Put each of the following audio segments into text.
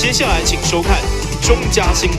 接下來請收看中嘉新聞。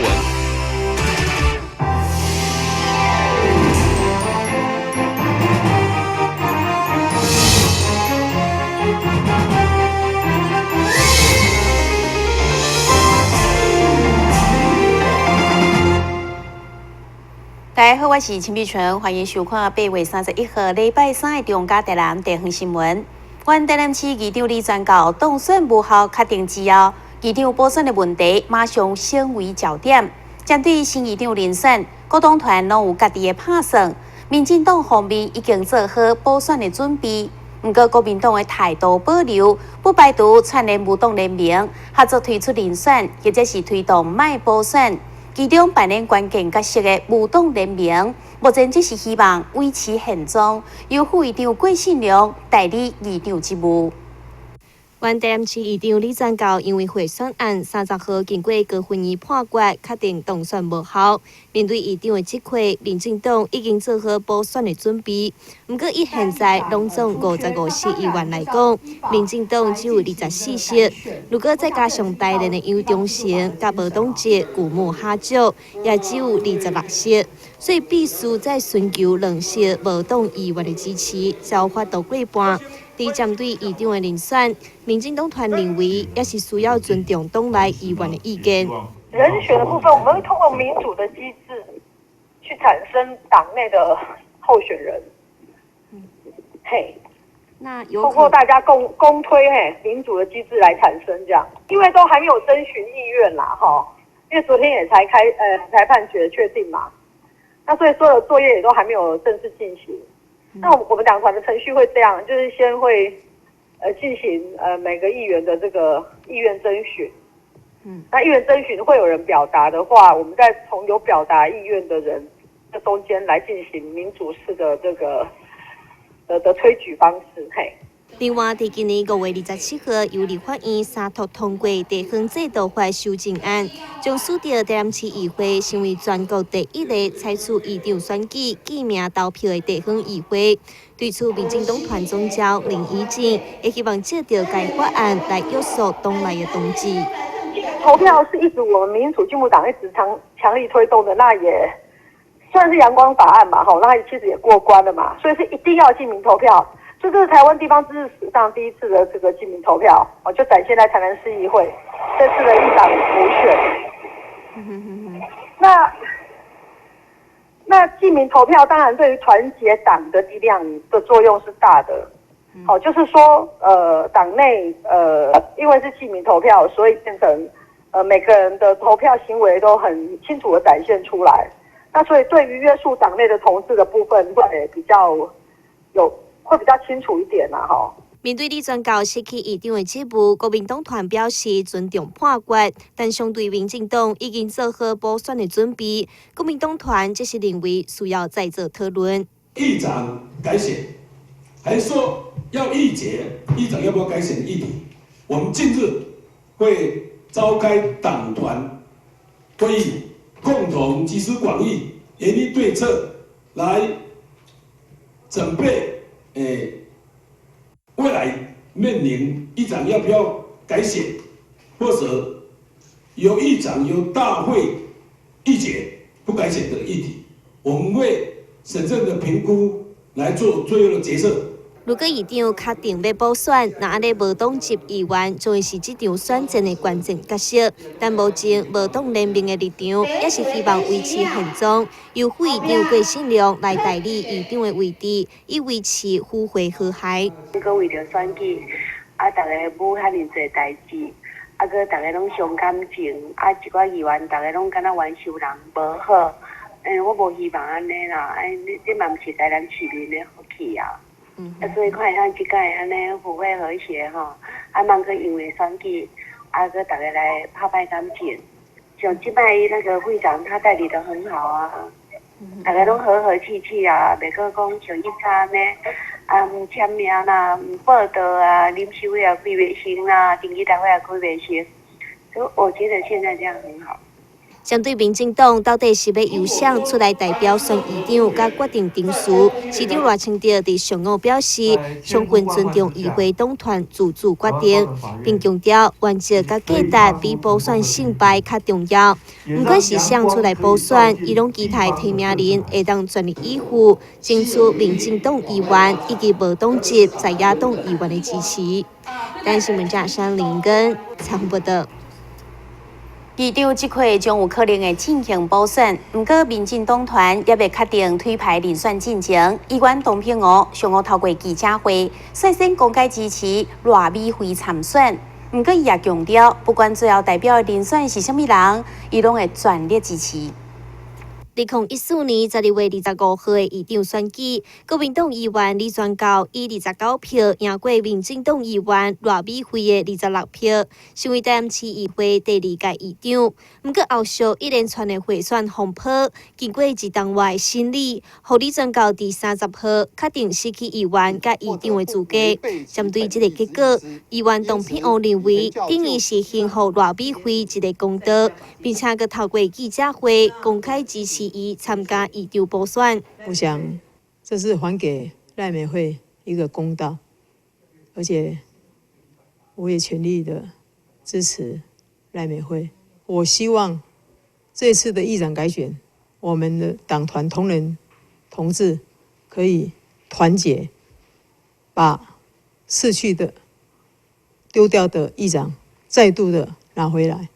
大家好，我是陳美純，歡迎收看8月31號禮拜三的中嘉台南地方新聞。阮台南市議長李全教當選無效確定之後，議長補選的問題馬上成為焦點。針對新議長人選，各黨團攏有家己的拍算。民進黨方面已經做好補選的準備，毋過國民黨的態度保留，不排除串聯無黨聯盟合作推出人選，或者是推動莫補選。其中扮演關鍵角色的無黨聯盟，目前只是希望維持現狀，由副議長郭信良代理議長職務。原台南市議長李全教因為賄選案30號經過高分院判決，確定當選無效。面對議長的職缺，民進黨已經做好補選的準備。毋過以現在攏總55席議員來講，民進黨只有24席。如果再加上台聯的楊忠誠、佮無黨籍古木哈石，也只有26席。所以必須再尋求2席無黨議員的支持，才有法度過半。佇針對議長的人選，民進黨團認為也是需要尊重黨內議員的意見。人選的部分，我們會通過民主的機制去產生黨內的候選人。嘿，那有透過大家公推嘿民主的機制來產生這樣，因為都還沒有徵詢意願啦，哈，因為昨天也才判決確定嘛，那所以所有作業也都還沒有正式進行。那我們黨團的程序會這樣，就是先會，進行每個議員的這個意願徵詢。那議員徵詢會有人表達的話，我們再從有表達意願的人這中間來進行民主式的這個的推舉方式。嘿。另外，佇今年5月27號，由立法院三讀通過地方制度法修正案，將使得台南市議會成為全國第一個採取議長選舉記名投票的地方議會。對此，民進黨團總召林宜靜也希望藉著該法案來約束黨內的同志。投票是一直我們民主進步黨一直強力推動的，那也算是陽光法案嘛，吼，那其實也過關了嘛，所以是一定要記名投票。這是台灣地方自治史上第一次的這個記名投票，哦，就展現在台南市議會這次的議長補選。那記名投票當然對於團結黨的力量的作用是大的。好，就是說，黨內因為是記名投票，所以變成每個人的投票行為都很清楚的展現出來。那所以對於約束黨內的同志的部分，會比較有。會比較清楚一點啦，吼。面對李全教失去議長的職務，國民黨團表示尊重判決，但相對民進黨已經做好補選的準備。國民黨團則是認為需要再做討論。議長改選，還是說要議決議長要不要改選的議題？我們近日會召開黨團會議，共同集思廣益，研擬對策，來準備。未來面臨議長要不要改選，或者由議長由大會議決不改選的議題，我們會審慎的評估來做最後的決策。如果議長確定欲補選，那按呢無黨籍議員將會是這場選戰的關鍵角色。但目前無黨聯盟的立場，也是希望維持現狀，由副議長郭信良來代理議長的位置，以維持府會和諧。閣為著選舉，啊，逐家無遐爾濟代誌，啊，閣逐家攏傷感情，啊，一寡議員逐家攏敢若冤仇人無好，我無希望按呢啦，哎，這嘛毋是台南市民的福氣啊。啊，所以看會當這擺按呢府會和諧吼，啊，莫閣因為選舉，啊，閣逐家來拍歹感情。像這擺那個會長，他代理得很好啊，逐家攏和和氣氣啊，袂閣講像以前按呢，啊，毋簽名啦，毋報到啊，臨時會也開袂成啦，定期大會也開袂成，所以我覺得現在這樣很好。針對民進黨到底是欲由誰出來代表選議長，佮決定程序，市長賴清德佇上午表示，充分尊重議會黨團自主決定，並強調原則佮價值比補選勝敗較重要。毋管是誰出來補選，伊攏期待提名人會當全力以赴，爭取民進黨議員以及無黨籍在野黨議員的支持。台視新聞記者林根採訪報道。議長這塊將有可能會進行補選，毋過民進黨團猶未確定推派人選進前，議員董平娥上午透過記者會，率先公開支持賴美惠參選。毋過伊也強調，不管最後代表的人選是啥物人，伊攏會全力支持。2014年12月25號的議長選舉，國民黨議員李全教以29票贏過民進黨議員賴美惠的26票，成為台南市議會第二屆議長。毋過後續一連串的賄選風波，經過一冬外的審理，予李全教佇30號確定失去議員佮議長的資格。針對這個結果，議員董品娥認為，等於是還予賴美惠一個公道，並且閣透過記者會公開支持伊參加議長補選。我想這是還給賴美惠一個公道，而且我也全力的支持賴美惠。我希望這次的議長改選，我們的黨團同仁同志可以團結，把失去的、丟掉的議長再度的拿回來。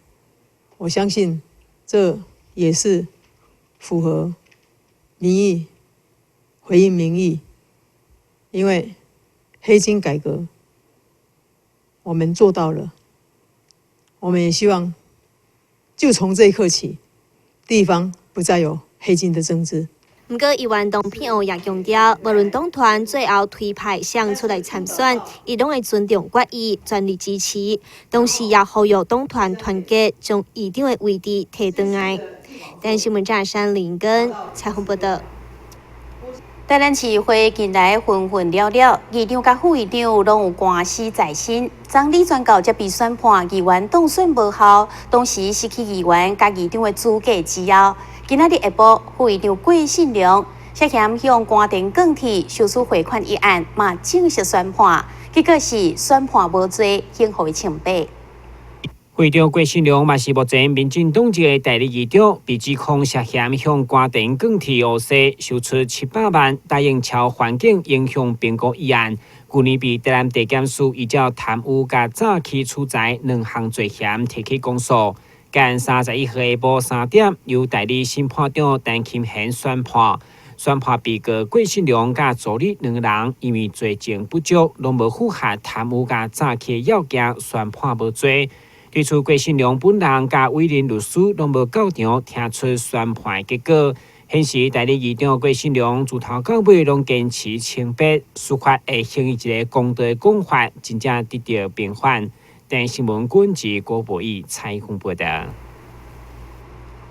我相信這也是符合民意，回應民意，因為黑金改革我們做到了，我們也希望就從這一刻起，地方不再有黑金的政治。毋過，議員董品娥也強調，無論黨團最後推派誰出來參選，伊攏會尊重決議，全力支持。同時，也呼籲黨團團結，將議長的位置提轉來。台視新聞記者林根採訪報道。台南市議會近來紛紛擾擾，議長佮副議長攏有官司在身。昨李全教才被宣判議員當選無效，同時失去議員佮議長的資格之後，今仔日下晡副議長郭信良涉嫌向關田鋼鐵收取賄款一案，嘛正式宣判，結果是宣判無罪，刑予伊清白。副議長郭信良嘛是目前民進黨籍的代理議長，被指控涉嫌向關田鋼鐵烏西收取700萬，答應抄環境影響評估一案。舊年被台南地檢署依照貪污佮詐欺取財兩項罪嫌提起公訴。今31號下晡3點，由代理審判長陳欽賢宣判。宣判被告郭信良佮助理兩个人，因為罪證不足，攏無符合貪污佮詐欺要件，宣判無罪。對此，郭信良本人佮委任律師攏無到場聽出宣判結果，顯示代理議長郭信良自頭到尾攏堅持清白，司法會還伊一個公道的講法，真正得到平反。台視新聞軍事郭博義採訪報道。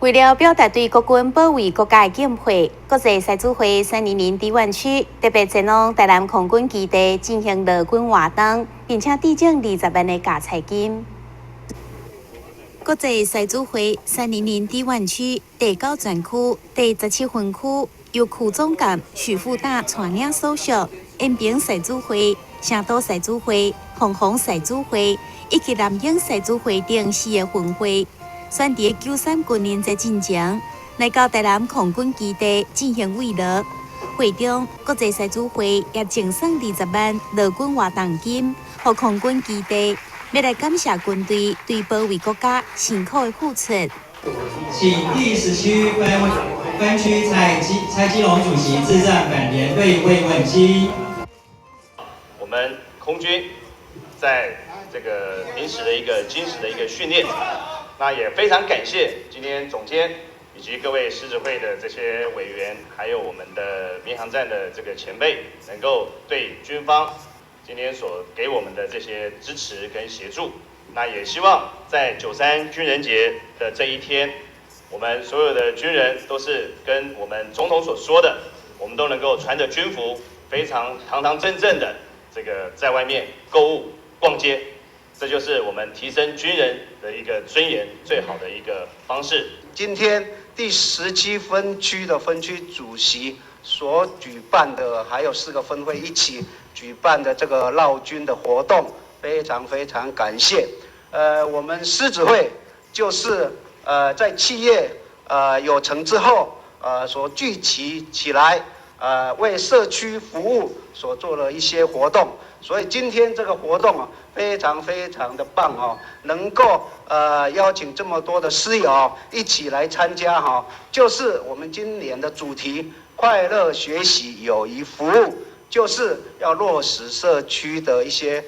為了表達對國軍保衛國家的敬佩，國際賽主會300低灣區特別前往台南空軍基地進行勞軍活動，並且致贈20萬的加菜金。國際賽主會300低灣區第9專區第17分區，由區總監許富大帶領所屬延平賽主會、成都賽主會、鳳凰賽主會以及南英賽主會等四個分會，選佇93軍人節進前來到台南空軍基地進行慰勞。會中，國際賽主會也贈送20萬勞軍活動金，予空軍基地，欲來感謝軍隊對保衛國家辛苦的付出。請第10區分區蔡基龍主席致贈本聯隊慰問金。我們空軍在這個平時的一個軍事的一個訓練，那也非常感謝今天總監以及各位獅子會的這些委員，還有我們的民航站的這個前輩，能夠對軍方今天所給我們的這些支持跟協助。那也希望在93軍人節的這一天，我們所有的軍人都是跟我們總統所說的，我們都能夠穿着軍服，非常堂堂正正的這個在外面購物逛街。這就是我們提升軍人的一個尊嚴最好的一個方式。今天第17分區的分區主席所舉辦的，還有四個分會一起舉辦的這個勞軍的活動，非常非常感謝。我們獅子會就是在企業有成之後，所聚集起來，為社區服務所做了一些活動，所以今天這個活動啊，非常非常的棒哦，能夠邀請這麼多的獅友一起來參加哈，就是我們今年的主題：快樂學習、友誼服務，就是要落實社區的一些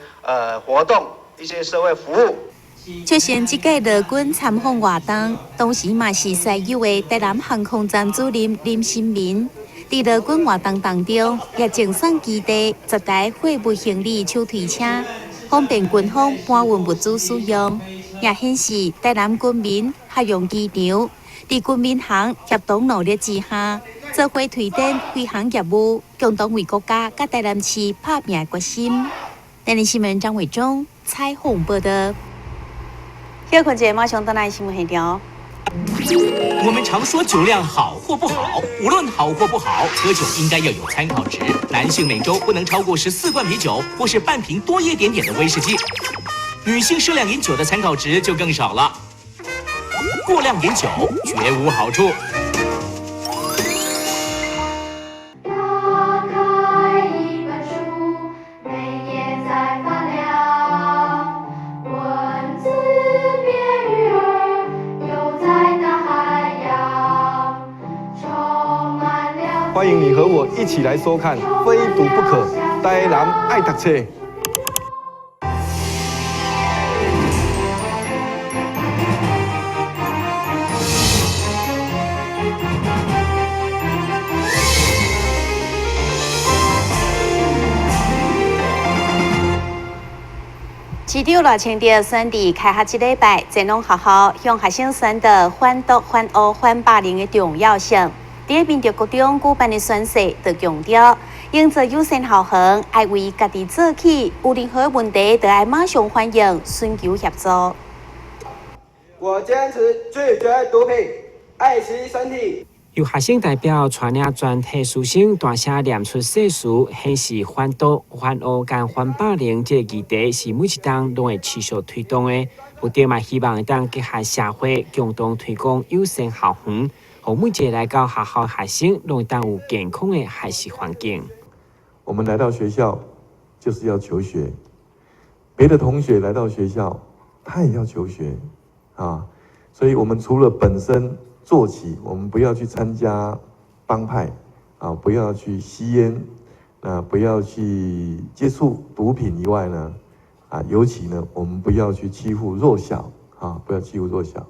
活動、一些社會服務。出席這屆勞軍參訪活動，同時嘛是西友的台南航空站主任林新民，佇勞軍活動當中，也贈送基地10台貨物行李手推車，方便軍方搬運物資使用，也顯示台南軍民合用機場，佇軍民航協同努力之下，做伙推展飛航業務，共同為國家佮台南市拍拚的決心。台南新聞張偉忠採訪報導。休睏者馬上轉來新聞現場。我們常說酒量好或不好，無論好或不好，喝酒應該要有參考值。男性每週不能超過14罐啤酒，或是半瓶多一點點的威士忌。女性適量飲酒的參考值就更少了。過量飲酒絕無好處。打開一本書，每頁在發亮，文字變魚兒，游在大海洋，充滿了。歡迎你和我一起來收看《非讀不可》，台南愛讀冊。市長賴清德選佇開學這禮拜，前往學校向學生宣導反毒、反烏、反霸凌的重要性。佇民族國中舉辦的宣誓，就強調營造友善校園，愛為家己做起，有任何問題，就愛馬上反映，尋求協助。我堅持拒絕毒品，愛惜身體。由學生代表帶領全體師生大聲念出誓詞，顯示反毒、反烏、佮反霸凌這個議題是每一冬攏會持續推動的。目的嘛，希望會當結合社會，共同推廣友善校園，予每一個來到學校學生攏會當有健康的學習環境。我們來到學校就是要求學，別的同學來到學校，他也要求學啊。所以，我們除了本身做起，我們不要去參加幫派啊，不要去吸菸，啊，不要去接觸毒品以外呢，啊，尤其呢，我們不要去欺負弱小啊，不要欺負弱小。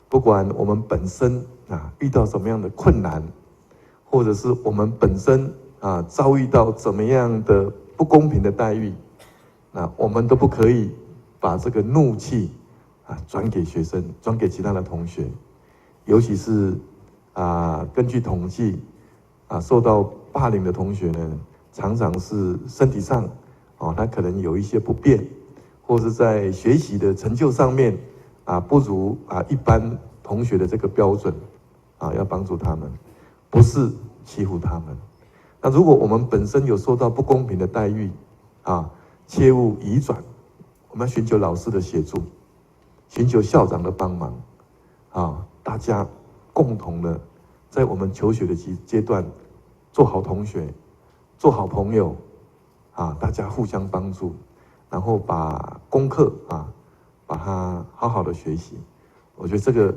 不管我們本身啊遇到什麼樣的困難，或者是我們本身啊遭遇到怎麼樣的不公平的待遇，那我們都不可以把這個怒氣啊轉給學生，轉給其他的同學。尤其是啊，根據統計啊，受到霸凌的同學呢，常常是身體上哦，他可能有一些不便，或是在學習的成就上面啊，不如啊一般同學的這個標準啊，要幫助他們，不是欺負他們。那如果我們本身有受到不公平的待遇啊，切勿移轉，我們要尋求老師的協助，尋求校長的幫忙啊。大家共同的，在我們求學的階段，做好同學，做好朋友，啊，大家互相幫助，然後把功課啊，把它好好的學習。我覺得這個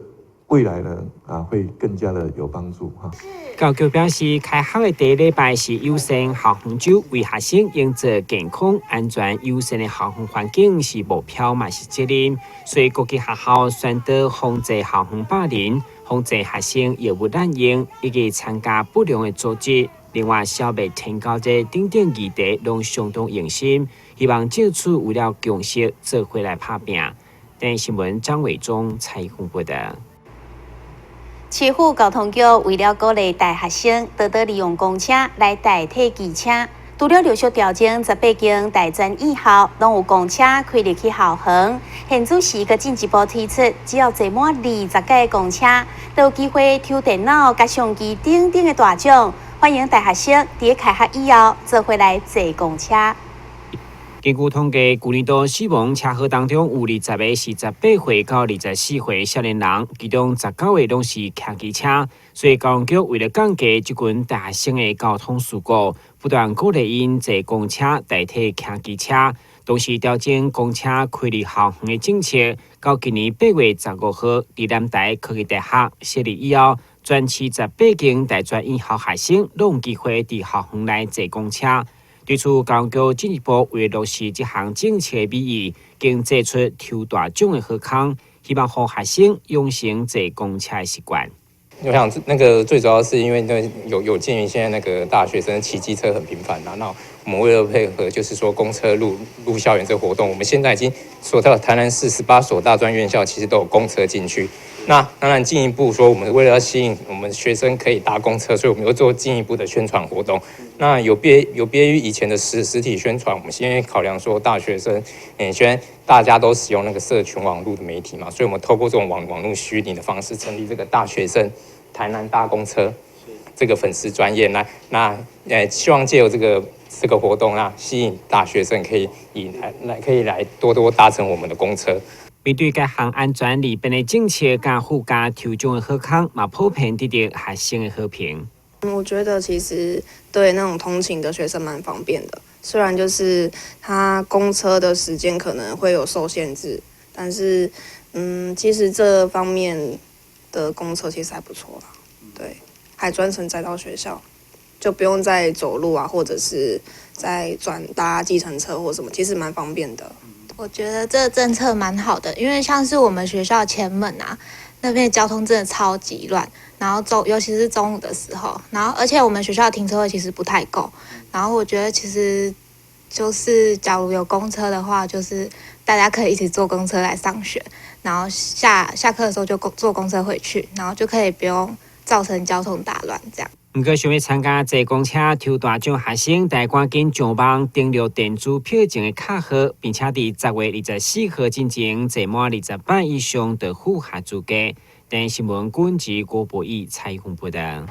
未來呢，啊，會更加的有幫助哈。教育局表示，開學的第一禮拜是友善校園週，為學生營造健康、安全、友善的校園環境是目標嘛是責任。所以，各級學校宣導防治校園霸凌、防治學生藥物濫用以及參加不良的組織。另外，消滅天狗節等等議題，攏相當用心，希望藉此為了共識，做伙來拍拚。電視新聞張偉忠採訪報導。市府交通局為了鼓勵大學生多多利用公車來代替機車，除了陸續調整18間大專院校，攏有公車開入去校園。現主時閣進一步推出，只要坐滿20架公車，都有機會抽電腦、佮相機等等的大獎。歡迎大學生佇開學以後做伙來坐公車。根據統計，舊年度死亡車禍當中有20個是18歲到24歲少年人，其中19個攏是騎機車。所以交通局為了降低這群大學生的交通事故，不斷鼓勵𪜶坐公車代替騎機車，同時調整公車開入校園的政策。到今年8月15號，佇南台科技大學設立以後，全市18間大專院校學生攏有機會佇校園內坐公車。對此，交通局進一步為落實這項政策的美意，更祭出抽大獎的好康，希望予學生養成坐公車的習慣。我想那個最主要是因為那有鑑於現在那個大學生騎機車很頻繁啦，那我們為了配合就是說公車入校園這個活動，我們現在已經說到台南市18所大專院校其實都有公車進去。那當然進一步說，我們為了要吸引我們學生可以搭公車，所以我們又做進一步的宣傳活動。那有別於以前的實體宣傳，我們現在考量說大學生，雖然大家都使用那個社群網絡的媒體嘛，所以我們透過這種網絡虛擬的方式，成立這個大學生台南搭公車這個粉絲專頁，那希望借由這個活動啊，吸引大學生可以以來來可以來多多搭乘我們的公車。面對該項安全利便的政策，佮附加抽獎的好康，嘛普遍得到學生的好評。我覺得其實對那種通勤的學生蠻方便的，雖然就是他公車的時間可能會有受限制，但是其實這方面的公車其實還不錯啦。對，還專程載到學校，就不用再走路啊，或者是再轉搭計程車或什麼，其實蠻方便的。我覺得這個政策蠻好的，因為像是我們學校前門啊，那邊交通真的超級亂，然後尤其是中午的時候，然後而且我們學校的停車位其實不太夠，然後我覺得其實就是假如有公車的話，就是大家可以一起坐公車來上學，然後下課的時候就坐公車回去，然後就可以不用造成交通大亂這樣。毋過，想欲參加坐公車抽大獎學生，得趕緊上網登錄電子票證的卡號，並且佇10月24號進前坐滿20擺以上，就符合資格。電視新聞軍及郭博義採訪報道。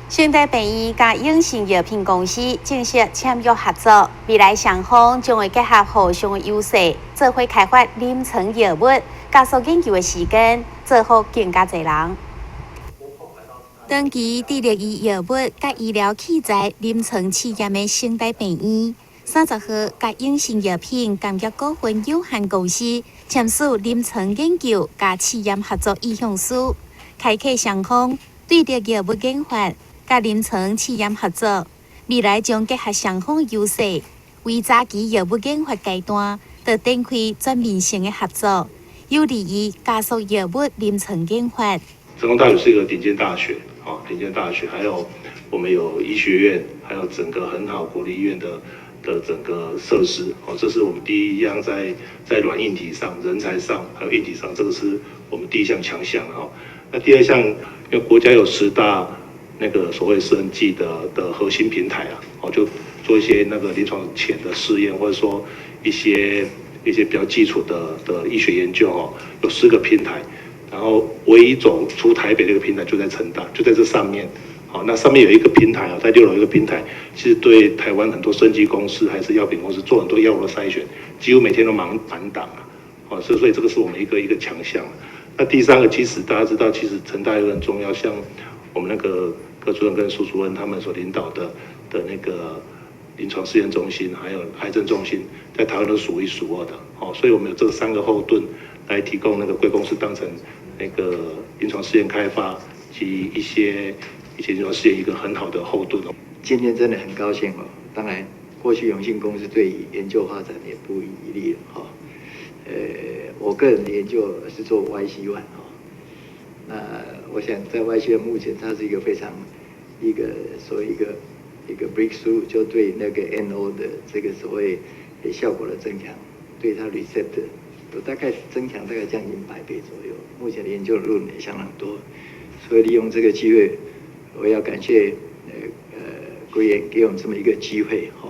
成大病院佮永信藥品公司正式簽約合作，未來雙方將會結合互相的優勢，做伙開發臨床藥物，加速研究的時間，造福更加濟人。長期致力於藥物佮醫療器材臨床試驗的成大病院，30號佮永信藥品工業股份有限公司簽署臨床研究佮試驗合作意向書，開啟雙方對著藥物研發佮臨床試驗合作，未來將結合雙方優勢，為早期藥物研發階段就展開全面性的合作，有利於加速藥物臨床研發。成功大學是一個頂尖大學。哦，頂尖大學，還有我們有醫學院，還有整個很好國立醫院的整個設施，哦，這是我們第一樣在軟硬體上、人才上還有硬體上，這個是我們第一項強項哈。那第二項，因為國家有10大那個所謂生技的核心平台啊，哦，就做一些那個臨床前的試驗，或者說一些比較基礎的醫學研究哦，有10個平台。然後唯一走出台北這個平台就在成大，就在這上面。好，那上面有一個平台啊，在6樓一個平台，其實對台灣很多生技公司還是藥品公司做很多藥物的篩選，幾乎每天都忙滿檔啊。好，所以這個是我們一個強項。那第三個，其實大家知道，其實成大也很重要，像我們那個柯主任跟蘇主任他們所領導的那個臨床試驗中心，還有癌症中心，在台灣都數一數二的。好，所以我們有這三個後盾來提供那個貴公司當成那個臨床試驗開發及一些臨床試驗一個很好的後盾。今天真的很高興哦！當然，過去永信公司對研究發展也不遺餘力了哈。我個人的研究是做 YC1 哈。那我想在 YC1 目前它是一個非常一個所謂一個 breakthrough，就對那個 NO 的這個所謂效果的增強，對它 receptor 有大概增強大概將近100倍左右。目前的研究論文也相當多，所以利用這個機會，我要感謝貴院給我們這麼一個機會，哈，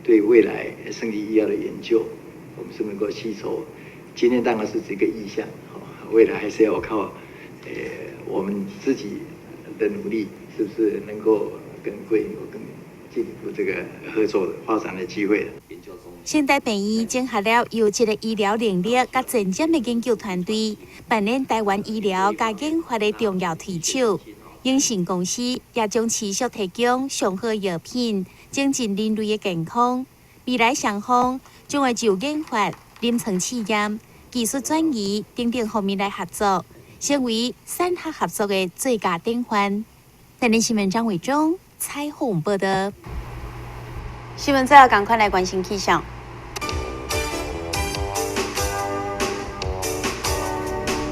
對未來生技醫藥的研究，我們是能夠吸收。今天當然是這個意向，未來還是要靠，我們自己的努力，是不是能夠跟貴院有更進一步這個合作的發展的機會？聖大病院整合了優質的醫療能力佮前瞻的研究團隊，扮演台灣醫療佮研發的重要推手。永信公司也將持續提供上好藥品，增進人類的健康。未來雙方將會就研發、臨床試驗、技術轉移等等方面來合作，成為產學合作的最佳典範。台南新聞張偉忠採訪報道。新聞最後，趕快來關心氣象。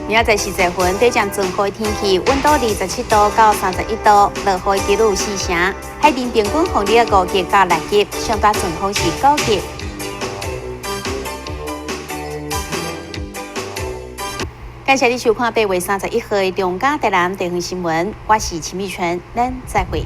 明仔載是十分，底將陣雨天氣，溫度27度到31度，落雨幾率四成。海面平均風力5級到6級，上大陣風是9級。感謝你收看8月31號的中嘉台南地方新聞，我是秦美純，咱再會。